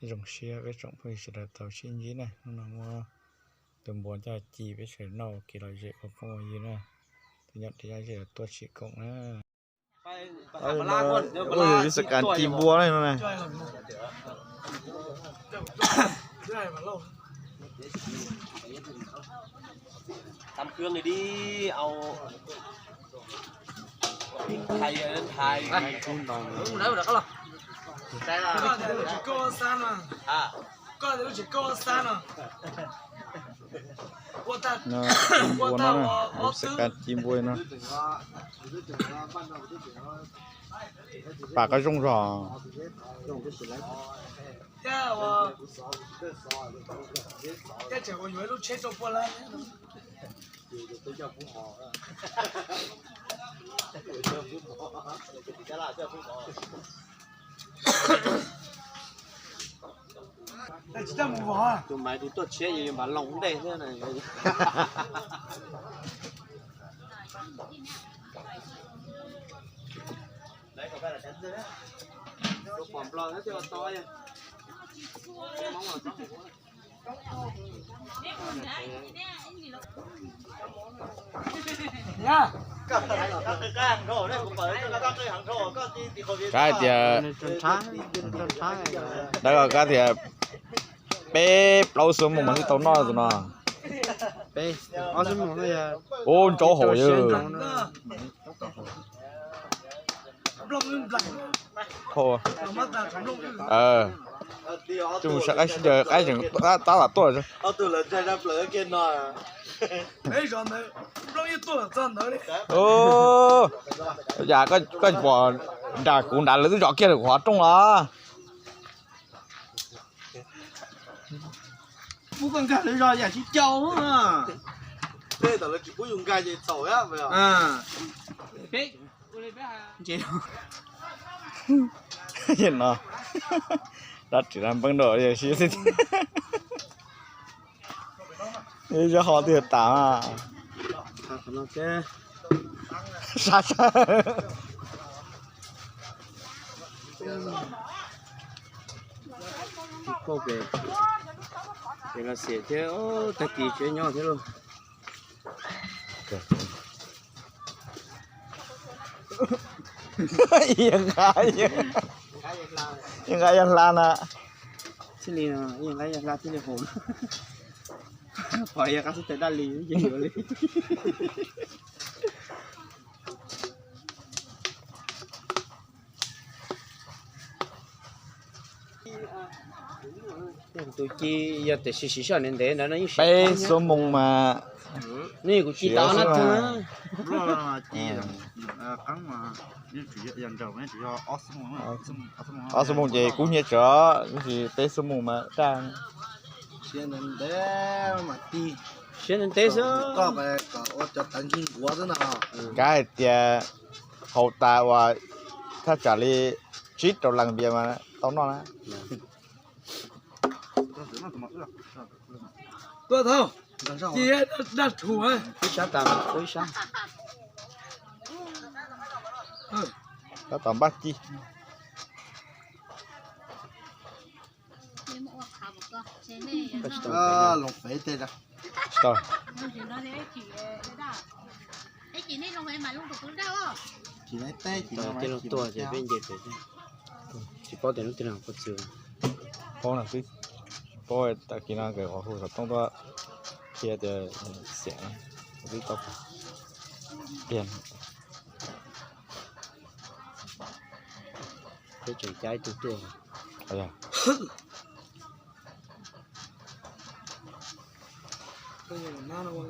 Zoo siab peb tsoom phooj ywg sawv daws tau sib ntsib na, hnub no muab tus npua coj ci peb sawv daws noj ua kev lom zem ua phooj ua ywg na. Tus nyob rau zej los tuaj tsim koom na. Ua yog ib xab kas ci npua no na. Npua no, ua xab kas ci npua no. Pam koj zoo zog. Tus maiv tus tuaj tshiab yus yuav npav loo ntej thiab na. Kab tias, dawb kab tias peb plaub xuab moos mas thiaj tau noj tus no. Ub, ntsaub hauv yog. Tsis mus sab qaib sib caw, qaib tseem tab tom tuaj. Yam koj pom nram kuv nrad lawv twb zov kiag lawm qhov rooj los. Pub koj nkag lawv zog yam tsis caum. No, dab tsi na npeeb dua yog si. Ib zaj ho twg tas. Sab sab. Ces los xim thiab, tag kis tsev nyob thiab lauj. Ib nqa yog hla na. Thiaj li, ib nqa yog hla thiaj li haum. Pom yog qab xib taws daj li ces yuav li. Tus ci yog tiam sis siv sij hawm ntev ntev ntawd no yeej siv peb xuab moos mas. Nws kuv ci tau na tug na. Ob xuab moos ces kub hnyiab tsawv, tab sis peb xuab moos mas daj. Siab ntev ntev xwb. Kav hais tias haus tas uas thaj tsam li tsib rau lees npias mas tau noj na. Tuaj thaum, ci daj rhuv. Ib sab tas, ib sab. Tab tom npaj ci. Tsis tau. Tij laug tuaj ces peb nce pem. Tsis paub tias hnub twg no puas txog. Paub no twb, paub tag kis no nkawd qhov hu xov tooj tuaj qhia tias xiam no twb tau qhia. Peb tseem cab ib tug tuaj.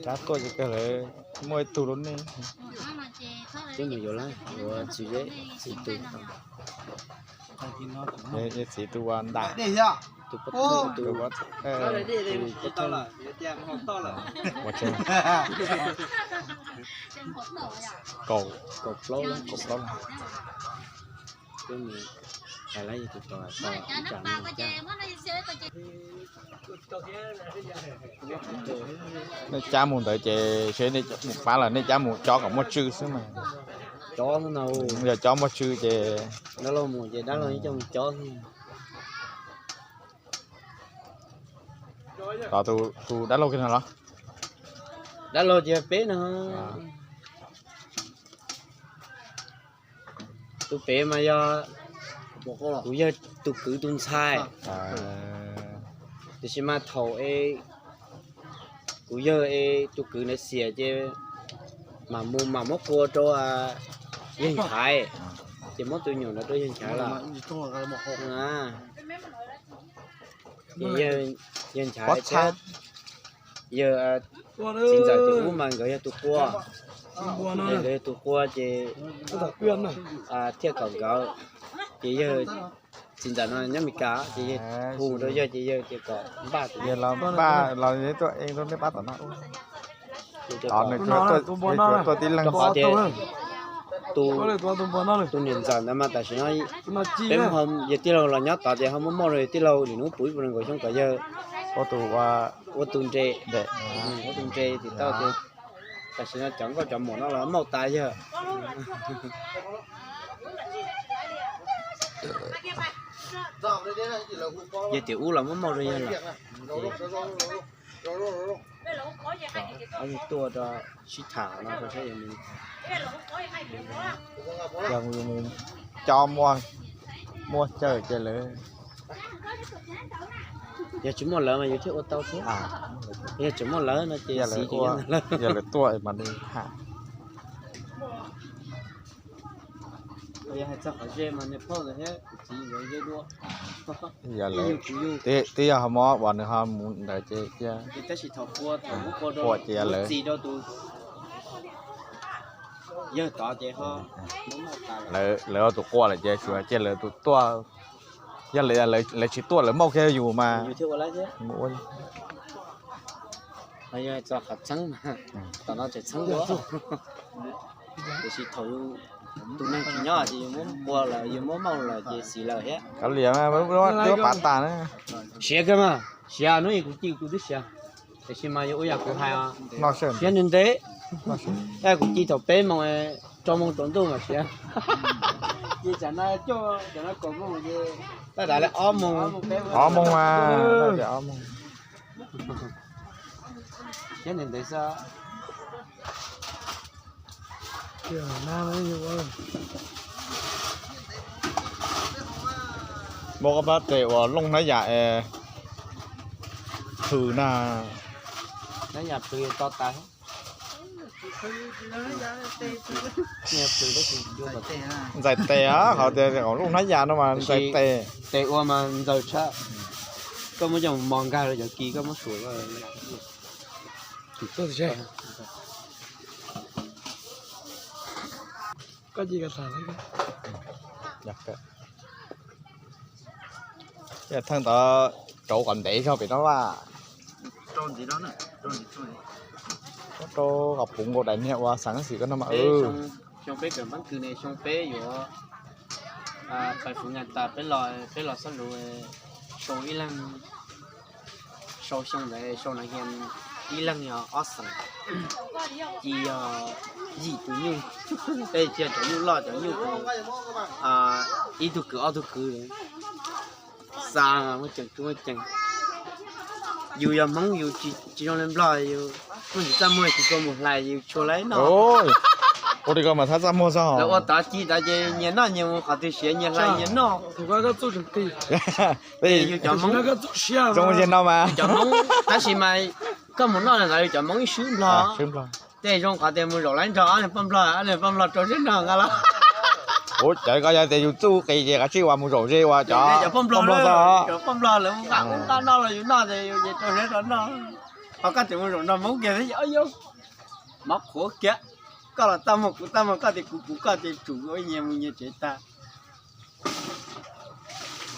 Cab tuaj ces kawg lawv muaj ib tug lub neej. Twb mus yuav lawm, yuav txiv zeb txiv tus. Txiv tus ua ntam. Tus pob thawj, tus pob thawj. Kaum, kaum plaub lawm, kaum plaub lawm. Twb mus hais lawv yog tus tos ib tsam no. Nej cab mus ntawd ces seb nej mus pab los nej cab mus cob kom muaj tswv xwb mas. Cob xwb na. Yog cob muaj tswv ces dab laug mus ces dab laug coj mus cob xwb. Tus dab laug kiag no los? Dab laug ces peb no. Tus pem mas yog kuv yawg tus kwv tus ntxhais. Tiam sis mas thaum es kuv yawg es tus kwv ntawd xiam ces mam mus mam muab qua rau yawg Nchaiv, ces muab tus nyuam ntawd rau yawg Nchaiv lawm. Ces yawg Nchaiv thiab yawg txiv ntxawm tus ub mas nkawd yog tus qua, nkawd yog tus qua ces thiaj kom nkawd, ces yawg txiv ntxawm no nyob Meskas ces yawg hu rau yawg ces yawg tias kom npaj, los tuaj ua nej pab tom no. Tuaj tib leeg ces tus niam ntxawm ntawd mas tam sim no peb yawg tij laug los nyob tod ces ho muab moj rau yawg tij laug lwm hnub puv ib puas nees nkaum xyoo kom yawg ua tus nres, ua tus nres tim tau ces tam sim no cov nkauj cov muam no los mauj tas yawg. Yawg tiam ub los muab mauj rau yawg lawm. Ob yawg tuaj rau sib tham no rau saib yawg mus, yawg mus coj muaj, muaj chaw ces lawv, yog tsis muaj lawv mas yus thiaj ua tau thiab. Yog tsis muaj lawv no ces xis ces yog lawv tuaj mas nws tham. Yog hais txog qhov ze mas niag phauj ntawd thiab kuv txiv nkawd ze dua. Yog lawv, twb yog ho mob uas nws ho mus ntawd ces cia, tab sis thaum qua, thaum qua ces yog lawv txis rau tus, yawg tod ces ho, lawv tus qua lawm ces tsuas cia lawv tus tuaj. Yog lawv tsis tuaj lawv mauj kiag yus mas yus thiaj ua lawv thiab. Yog txog qhov txheeb, tom no tseem txheeb dua. Tiam sis thaum tus neeg tsis nyob ces yus muab qua lawm yus muab mauj lawm ces xis lawm thiab. Kav liam, twb pav tas na. Siav kawg mas, siav hnub ib kuv ci kuv twb siav. Tiam sis mas yuav ua yam kuv hais, siav ntev ntev, kuv ci thaum peb moos, rau moos tsaus ntuj mas siav. Ces tam no coj, tam no kaum moos ces, tab sis li ob moos, ob moos mas, ob moos. Siav ntev ntev xwb. Muab koj pab tes uas looj hnab yam es plhws na. Hnab yam plhws to tas. Ntxais tes, qhov tias looj hnab yam no mas ntxais tes. Tes ua mas ntxaws tshaj. Koj muab coj mos nkag rau cov kis koj muab suam. Theej ntawd rauv kom ntev zog pem no vaj. Rau kom puv nkaus daim niag uas xeev xwm koj no mas. Xyoo peb kawm Hmoob Kws ne, xyoo peb yuav pais Fuv Nyas tas peb los, peb los Xab Luas sau ib leeg, sau xyoo ntawd sau na hia ib leeg yog ob xeem, ci yog yim tus nyuj, tej cia cov nyuj loj cov nyuj ib tug kwv ob tug kwv. Xa muaj ceem, muaj ceem. Yus yog Hmoob yus tsis zoo li Nplog, yus muaj ntsis txaj muag tsis tshua mus hlais yus tshua lawv noj. Ua li ko mas thab txaj muag xwb. Lawv ua tod ci tod ces nyias noj nyias mus, qhov twg siav nyias hlais nyias noj. Yus cov Hmoob zoo li no mas. Cov Hmoob tab sis mas koj mus noj ntawd yus cov Hmoob ib swb Nplog. Tej zoo qhov tias mus zaum lawv nrog ob niag poj Nplog, ob niag poj Nplog rau zeb noj nqa los. Ua cas koj yog tias yus txuj qis ces kav tsij uas mus zaum ze uas cov poj Nplog xwb. Cov poj Nplog lawv nqa ub nqa no los yus noj ces yus ces rau zeb rau noj. Ho koj tseem mus zaum nrog Hmoob kiag thiab, mov qhuav kiag. Koj los txaj muag kuv txaj muag, koj tias kuv kuv koj ces tsum ua ib nyias mus nyias tsev tag.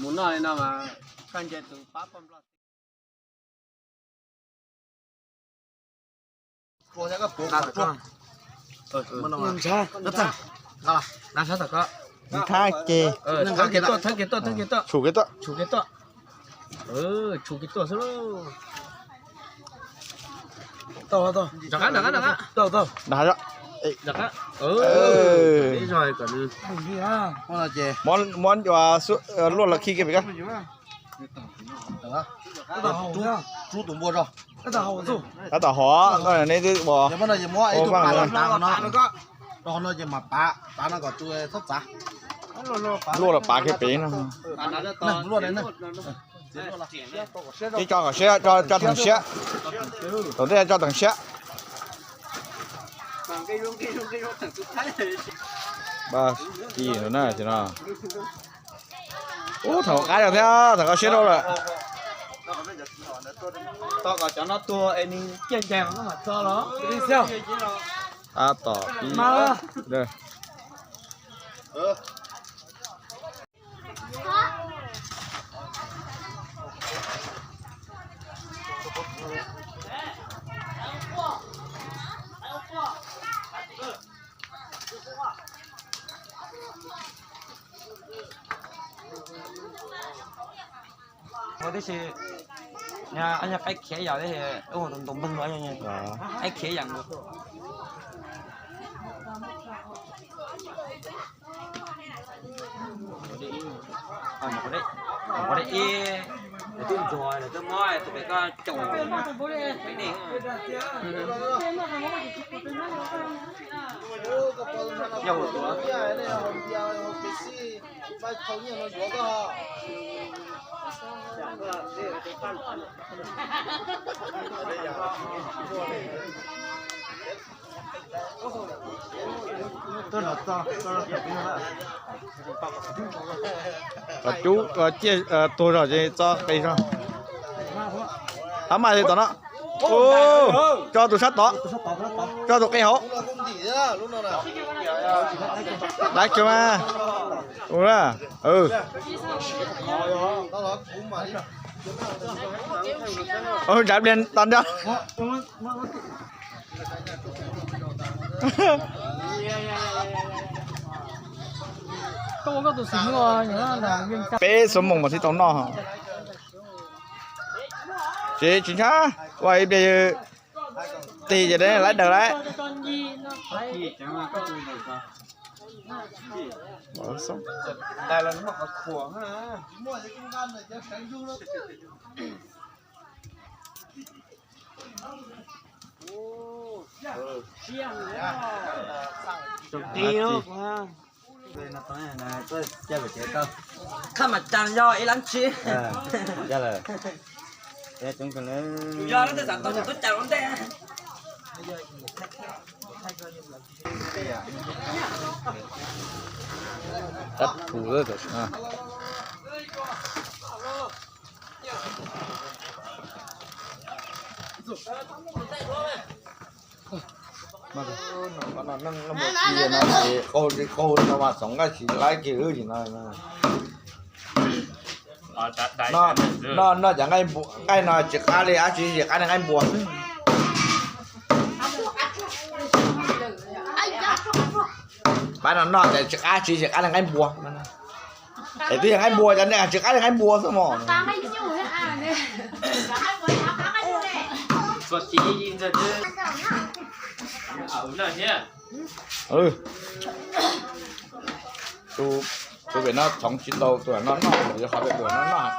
Mus noj li no mas koj ntsia tus pab poj Nplog. Tshum kev tuaj, tshum kev tuaj xwb lauj. Muab cua luaj los khi kiag pem koj. Rub tus npua zog. Tab tom hov, neb twb ua vaj no. Luaj los pav kiag pem no. Tib tso kom siab, tso theem siab. Thaum ntej tso theem siab. Ub, thaum qab zog thiab, thaum koj siab rau lawm. Tab tom pib. Ua tib si, qaib khiav yam li tus ntoos npeeg no, qaib khiav yam. Ib, lawv twb ntxuag, lawv twb muab tus pem koj caum. Yog hauv tuav. Cub ciaj tuag zog ces txo qis zog. Hab mas tom no. Tso tus sab tod. Tso tus qis hauv. Laiv kiag mas. Ntsaiv pliag tau nrab. Peb xuab moos mas thiaj tau noj. Tsis, tsis ntshai, ua ib pliag tig ces laiv daws lawm. Qhab mas cas yog ib lab tsi. Yog leej twg xav tau tus tub cas ua ntej. Neeg no ces qaug li qaug no mas xoom nqaij tsis laib kiag li no. Noj cov nqaij no tsis qab li dab tsi, tsis qab li nqaij npua xwb. Pab no noj ces tsis qab tsi, tsis qab li nqaij npua. Es twb yog nqaij npua cov nej tsis qab li nqaij npua xwb mos. Tus pem no txhoov tsis tau, tus no noj, yog qhov pem tus no noj.